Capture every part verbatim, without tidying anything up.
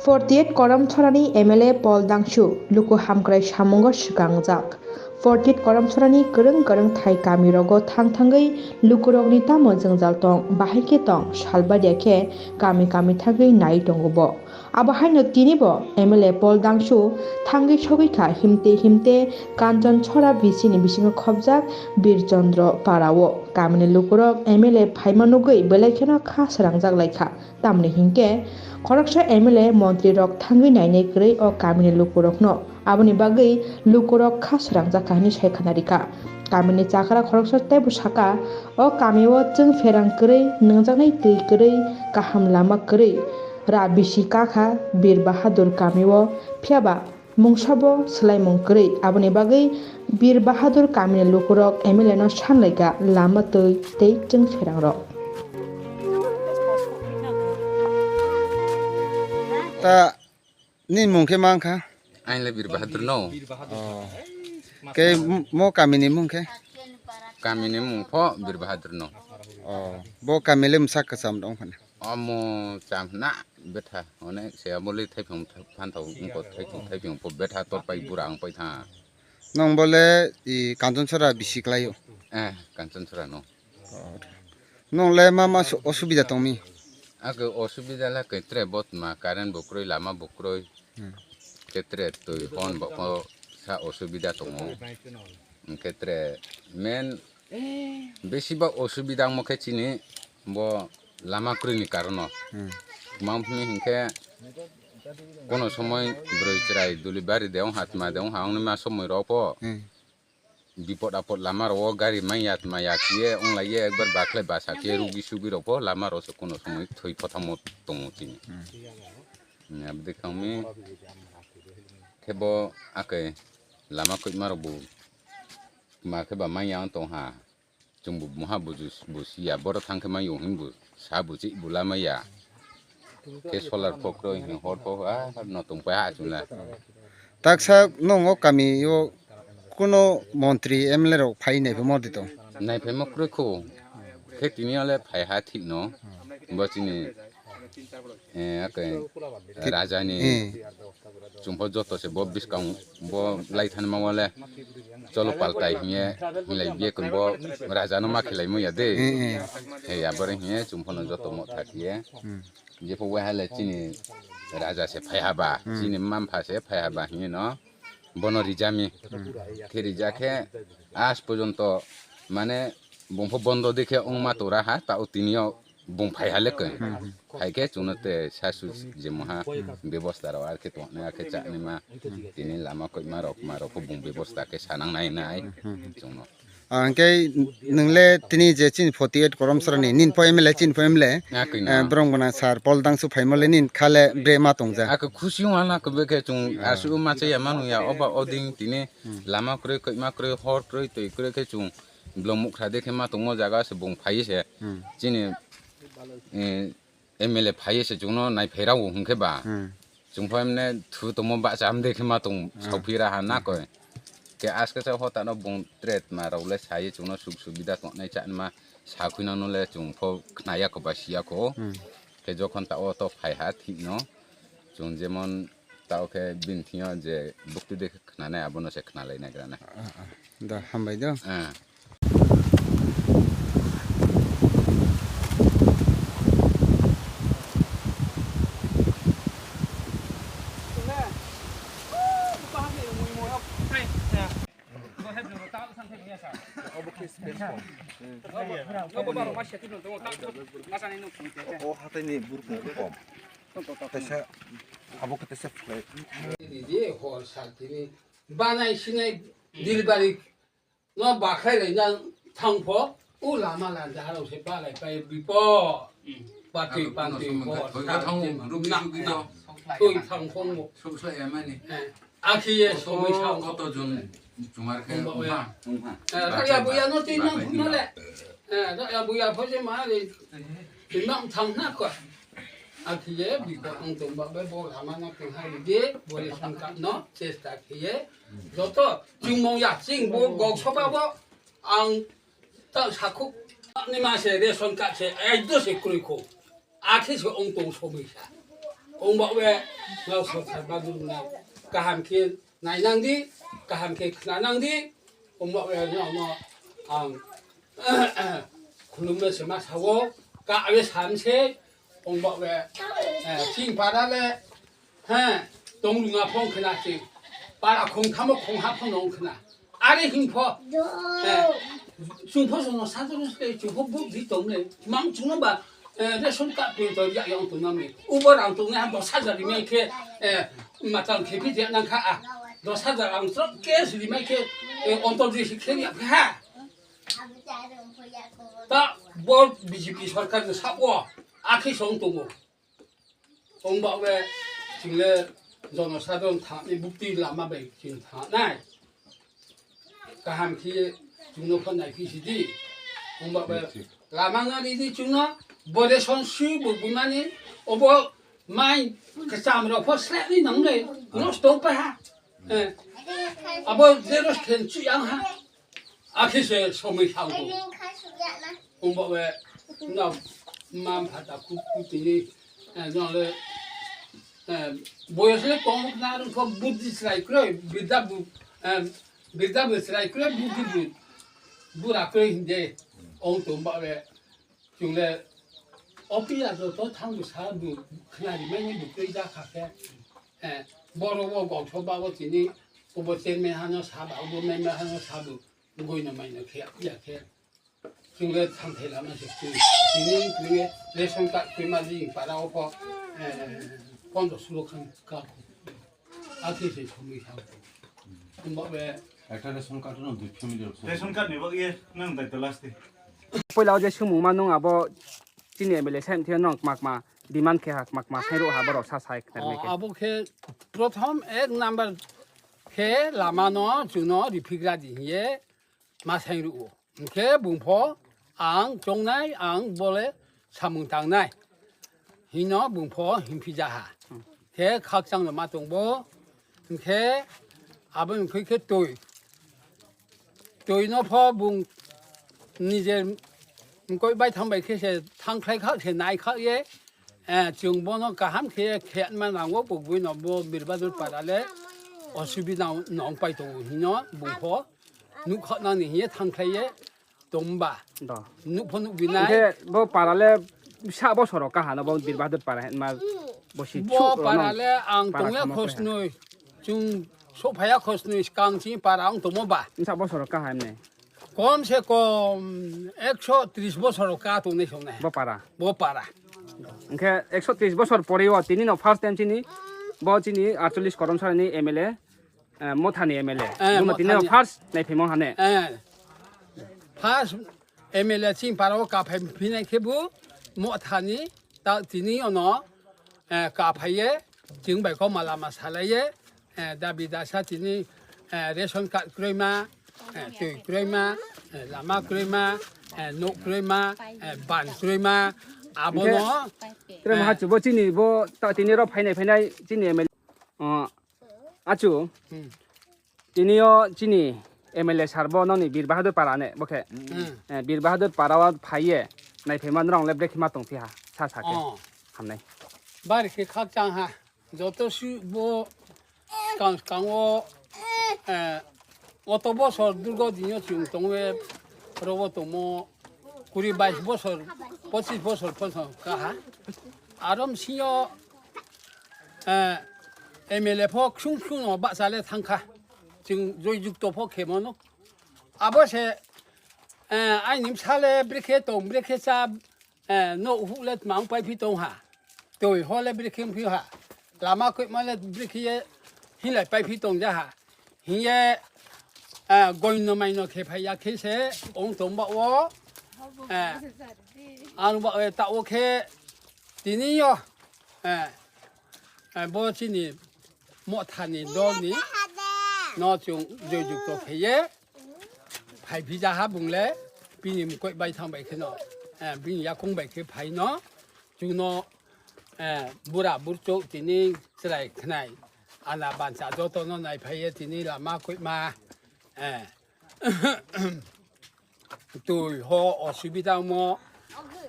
Forty eight Koramchorani M L A Paul Dangsu luku hamkrai samungo swkangjak. Forty eight Koramchorani kwrwng kwrwng thai kamirogo thang thangwi lukurokni tamo jwngjal tong, bahai khe tong, salbaria khe kami kami thangwi nai tongo bo. Abo haino tini bo M L A Paul Dangsu thangwi sogwi kha himte himte Kanchonchora V C ni bisingo khopjak Birchandra Para o. Kamini lukurok M L A phaima nugwi belai kheno kha srangjak lai kha. Tamni hinkhe khoroksa M L A montri rok thangwi nainai kwrwi o kamini lukurokno. Aboni bagwi lukurok kha srangjak kha hinwi sai khna rikha. Kamini chakra khoroksa teibo saka, o kamio chwng pherang kwrwi, nwngjaknai twi kwrwi, kaham lama kwrwi. Ra bisi kakha Bir Bahadur kamio, phiyaba mungsa bo swlaimung kwrwi. Aboni bagwi Bir Bahadur kamini lukurok M L A no sanlaikha lama twi tei chwng pherangrok. Ta nini mung khe ma wngkha? Aini le Bir Bahadur no. Oh. Ke m-, mo kamini mung khe? Kamini mung pho Bir Bahadur no. Oh. Bo kami le msa kwcham dong phana. Omo cham na betha, onek se abo le thaipung phan thau wngkha, thaipung, thaipung po betha tor pai bura ang pai tha. Nong bole i Kanchonchora bisi klai o? Eh, Kanchonchora no. Oh. Nong le ma ma su-, osubida tong mi? Ake osubida le kaitre bot ma current bo kroi, lama bo kroi. Hmm. Kaitre twi hon bo ko sa osubida tongo. Kaitre men besi ba osubida wngmo khe chini bo lama kwrwini karono. Hmm. Tma hwnwi hinkhe kono somoi bwrwi chwrai duli bari de wngha, tma de wngha, wngni ma somoi rok pho, hmm, bipod apod lama rok o gari manya tma ya khiye wng lai ye, ekbar bakhle basa khiye rugi sugi rok pho lama rok se kono somoi thwi phothangmo tongo chini. Hmm. Hmm, abdi khe wngmi khe bo ake lama kwima rok bo tma khe ba manya wng tong ha. Chwngbo moha buju-, busiya, borok thang khe manyung hinbo sa buchi bula maya. Khe solar pokro hin hor pok, ah, no tong pa ha chwngla. Taksa nongo kami o kuno montri M L A rok phai nai phaimo di tong? Nai phaimo kroi kho. Khe tini ale phai ha thik no. Bo chini Eh, ake rajani, eh, chwngpho joto se bo bwskang bo lai thani ma wale cholo paltai hiye, hinlai biye kun bo rajano ma khilai muya de. Eh, eh. He abore hiye chwngphono joto mo thakiye. Hmm. Jepho wahale chini raja se phai haba, hmm, chini mampha se phai haba hiye no. Bono rijami. Hmm. Khe rija khe as porjonto mane bungpho bondo dekhe wngma tora ha, ta o tini o bung phai ha le khe. Hmm, hmm. Phai khe chwngno te sasu je moha, hmm, bebosta rok ar khe tongnai, ar khe chanai ma. Hmm. Tini lama koima rok ma rok pho bung bebosta khe sanang nai nai, hmm, hmm, chwngno. Ah, hwnkhe nwng le tini je chini forty eight Koramchorani, nini pho M L A, chini pho M L A, ah, kino, eh, borok gwnang sir Paul Dangsu phaimo le nini kha le bre ma tongja. Ake khusi wng ana khe be khe chwng, ah, asu ma cha ya manu ya, oba oding tini, hmm, lama kwrwi, koima kwrwi, hor kwrwi, twi kwrwi khe chwng blong mukha de khe ma tongmo jaga se bung phai se. Hmm. Chini, eh, M L A phai se chwngno nai phairao hwnkhe ba. Hmm. Chwng pho emne thu tongmo ba cham de khe ma tong, hmm, sauphi ra ha na koi. Ke aske sa hota no bung tret ma rao le sai chwngno suk subida tongnai cha ma sa khui no le chwng pho khna ya kho ba si ya kho. Hmm. Ke jokhon ta o to phai ha thik no chwng jemon ta o khe bini thing yo je bukti de khnanai abono se khnalai naigra na. Ah, ah. Da, hambai do. Ah. O hataini burkong kom. Kaisa abo khe teisa phlai. Banai sinai delivery no bakhai lai na thang pho, u lama lanja harau se balai pai bipo. Patwi, patwi, bo, twi thang phung bo. Akhi ye somoi sa. Koto jon chumar khe wngma. Raya buya no twi nang phung le. Raya buya pho je ma le. Twi nang thang na ko. Akhi ye bipo ang tong ba bo lama no twi hai de, bo le sangka no chesta khe ye. Joto chwngmung ya, chwng bo gok soba bo ang ta sakhuk ni ma se ration card se ai do se kroi kho. Akhe se ong tong somoi sa. Ongba we no sorkar bagwi rwnai. Kaham khe nainang di, kaham khe khwnanang di. Ongba we no no ang khulumno se ma sao, ka we sam se. Ongba we, eh, ching para le, he, tong lunga phong khna se. Para khong thamo khong ha phong nong khna. Are hing pho. Eh, chung pho jono sadharon se, chung pho budhi tong le. Mang chung ba, eh, ration card print to ya yang tong nang ni. Ubo rang tong ha dos hajar ri mai khe, eh, matang khe phi je nang kha a. Dos hajar ang trok cash ri mai khe, eh, ontor di se khe ya ha. Ta bo B J P sorkar ni sabo akhe song tongo. Ongba we chwng le jono sadharon thani bukti lama bai chwng thanai. Kaham khe chwngno phan nai phi sidi. Ongba we lama ngari di chwngno bore son sui bo bunani obo mai kacham rok pho sle ni nang le nosto pa ha. Eh. Abo zero khen chu yang ha. Akhe se somoi thang ko. Ongba we no mam phata ku ku tini, eh, no le, eh, boyos le kong na rung ko budhi chwrai kroi, birda bu, eh, birda bu chwrai kroi, budhi bu, bura kroi hinde. Ong tongba we. Chwng le office o joto thang bo sa bo khna ri mai ni bo twi ja kha khe, eh, boro o gok so ba o tini obo chairman hano sa ba obo member hano sa bo goi no mai no khe ya khe chwng le thang thai lama se chwng tini chwng le ration card twi ma jing para o pho, eh, pondro sulo khan ka. Akhe se somoi thang. Ongba we. Ekta ration card no dui family rok. Ration card ni bagwi nang dai to last day. Poila o je sumung ma nung abo chini M L A sai mthia nong kma kma demand khe ha kma kma sai ro ha borok sa sai khe. Oh, abo khe prothom ek number khe lama no chuno riphikra di hiye ma sai ru o. Hwnkhe bungpho ang chongnai, ang bole samung tangnai hino bungpho himphijaha. Khe khakchangno ma tongbo, hwnkhe aboni hwnkhe khe twi. Twino pho bung nije mkoi bai thang bai khe se thangkhlai kha se nai kha ye, eh, chwng bono kaham khe khe ma nango, bugui no bo Birbadur para le osubida nong pai tongo hino bungpho. Nukha nang ni hiye thangkhlai ye tongba. Do. Nukpho nukbinai. Hwnkhe bo para le sa bosoro kaha no bo Birbadur para ma bo si. Bo para le ang para tongya khosnoi. Chung sophaya khosnoi skang chini para ang tomo ba. Sa bosoro kaha emne. Kom se kom ekso tris bosoro ka tongnai songnai. Bo para. Bo para. Hwnkhe ekso tris bosor pore o tini no first time chini bo chini aatchollish korom sara ni M L A. Eh, Mothani M L A. Eh, Buno tini Mothani. First naiphimo hane. Eh, first M L A chini para o kaphai phinai khe bo Mothani ta tini ono, eh, kaphai ye chwng bai kok malama salai ye, eh, dabi dasa tini, eh, ration card kroima, eh, twi kroima, eh, lama kroima, eh, nok kroima, eh, ban kroima, abono, hwnkhe, eh, maha chubo chini bo ta tini ro phainai phainai chini M L A. Oh, Achu, hmm. Tini o chini M L A sir bo noni Bir Bahadur para ne, bo khe. Hmm. Eh, Bir Bahadur para o phai ye, naiphaima norok le brekhe ma tong phi ha, sa sa khe. Oh. Hamnai. Bari khe khakchang ha. Joto si bo skang skang o, eh, oto bosor durgo din o chwng tong we, rogo tongmo kuri bais bosor, pochis bosor phano kaha. Arom singo, eh, M L A pho ksung ksung no bahcha le thangkha. Chwng joy jukto pho khe mano. Abo se, eh, aini bwsa le brekhe tong, brekhe cha, eh, no huk le tmang pai phi tong ha. Twi ho le brekhe phi ha. Lama koima le brekhe ye hinlai pai phi tong ja ha. Hiye, eh, goino maino khe phai ya khe se ong tong ba o, eh, ang ba, eh, ta o khe tini yo, eh, eh, bo chini Mothani dol ni no chwng joy jukto khe ye phai phi ja ha bung le bini mukoi bai thang bai khe no, eh, bini yakung bai khe phai no chwng no, eh, bura burchuk tini chwrai khnai. Ana bansa joto no nai phai ye tini lama koima, eh, twi ho osubida ongmo,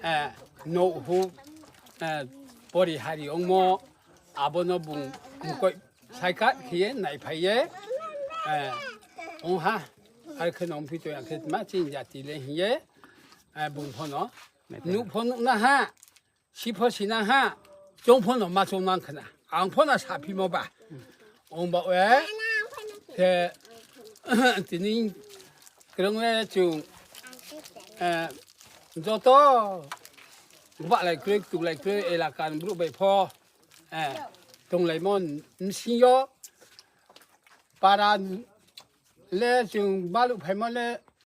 eh, no huk, eh, pori hari ongmo, Abono bung mukoi saikat khiye naiphaiye. Eh, ongha, ar kheno ongphi to yang khe ma chini jati le hiye. Eh, bung phono. Nuk pho nuk na ha. Si pho sina ha, chong pho no ma chong nang khna. Ang pho na sa phi mo ba. Ong ba we, ke, tini krong le chung, eh, joto, ba lai kroi, tu lai kroi, elaka ni bru bai pho, eh, tong lai mo, nsi yo, para le chung balu phai mo le,